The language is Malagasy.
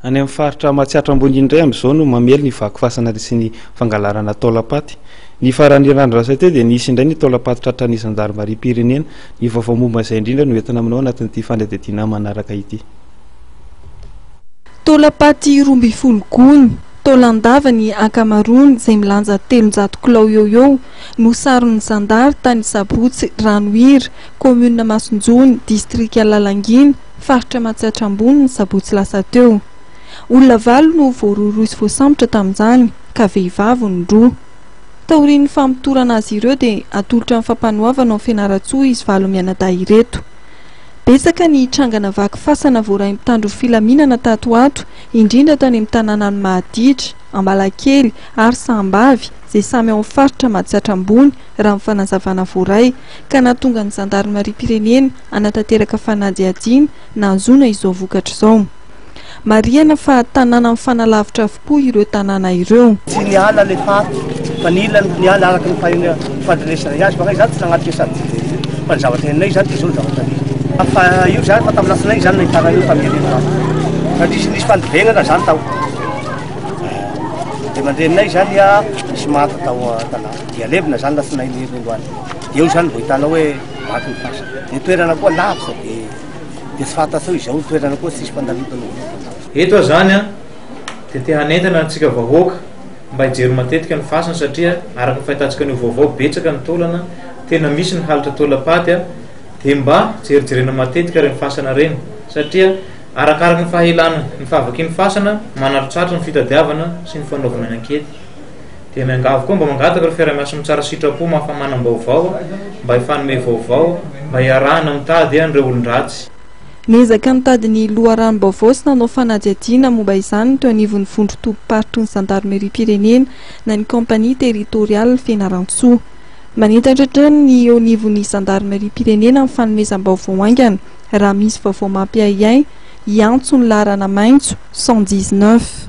Any amin'ny faritra Matsiatra Ambony indray amin'izao no mamely ny vaky fasana sy ny fangalarana taolam-paty. Ny faran'ny herinandro lasa teo dia nisy indray ny taolam-paty tratran'ny zandarimariam-pirenena. Ny vaovao momba izay indrindra no entina aminao anatin'ity fanadihadiana manaraka ity. Taolam-paty 12 gony, taolan-dava ny ankamaroany izay milanja 300 kilao eo eo no saron'ny zandary tany Sabotsy Ranohira, kaominina Masonjony, distrika Lalangina, faritra Matsiatra Ambony ny sabotsy lasa teo. Olona valo no voarohirohy sy voasambotra tamin'izany ka vehivavy ny roa. Taorian'ny famotorana azy ireo dia atolotra ny fampanoavana ao Fianarantsoa izy valo mianadahy ireto. Betsaka ny trangana vaky fasana voarain'ny mpitandro filaminana tato ho ato, indrindra tany amin'ny tanànan'i Mahaditra, Ambalakely ary Sahambavy izay samy ao amin'ny faritra Matsiatra Ambony raha ny fanazavana voaray ka nahatonga ny zandarimariam-pirenena hanatanteraka fanadihadiana nahazoana izao vokatra izao. Marihana fa tanàna mifanalavitra avokoa ireo tanàna ireo. Tsy niala le faty fa ny ilany niala araka ny fandrenesanay azy fa ngay zany tsy nagnatrika sady tsy dia io fa ny zavatra henonay zany dia zao ny zavatra nisy fa io zany fa tamin'ny latsinainy zany nahitana io tamin'ny herinandro satria nisy fandevenana zany tao dia mandreninay zany a nisy maty tao an-tanàna dia levona zany latsinainy herinandro any dia eo zany vao hitanao hoe Vaky ny fasana. Ny toerana koa lavitra dia dia tsy fantatrao izao ny toerana koa tsisy mpandalotana olo. Eto aho zany an dia te hanentana antsika vahoaka mba hijery matetika ny fasana satria araka ny fahitantsika an'io vaovao betsaka ny taolana tena misy ny halatra taolam-paty an dia mba jerijerena matetika ireny fasana ireny satria arakaraka ny fahelana ny fahavakian'ny fasana manarotsarotra ny fitadiavana sy ny fanaovana ny ankety. Dia miangavy koa mba mangataka ireo fiaraha-miasa mitsara sitrapo mahafamanam-baovao mba hifanome vaovao mba hiarahana mitady an'ireo olon-dratsy. Niezaka nitady ny loharanom-baovao sy nanao fanadihadiana momba izany ny teo anivon'ny vondron-tobim-paritry ny zandarimeriam-pirenena na ny Compagnie Territoriale Fianarantsoa. Manentana hatrany ny eo anivon'ny zandarimeriam-pirenena amin'ny fanomezam-baovao haingana raha misy vaovao mampiahiahy hiantso ny laharana maitso 119.